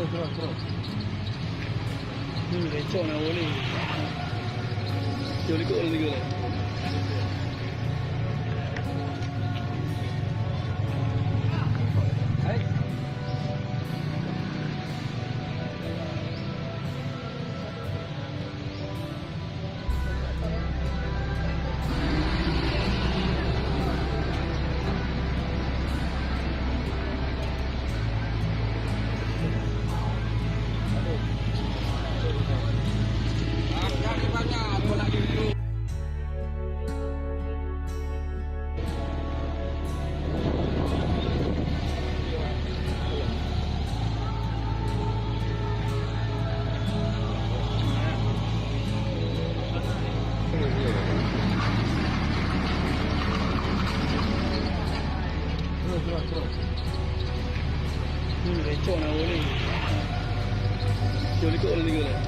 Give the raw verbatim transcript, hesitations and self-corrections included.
Terus, terus. Hmm, lecok na boleh. Cuma ikut orang tiga lah. Hai. Hmm, lecok na boleh. Cuma ikut orang tiga lah.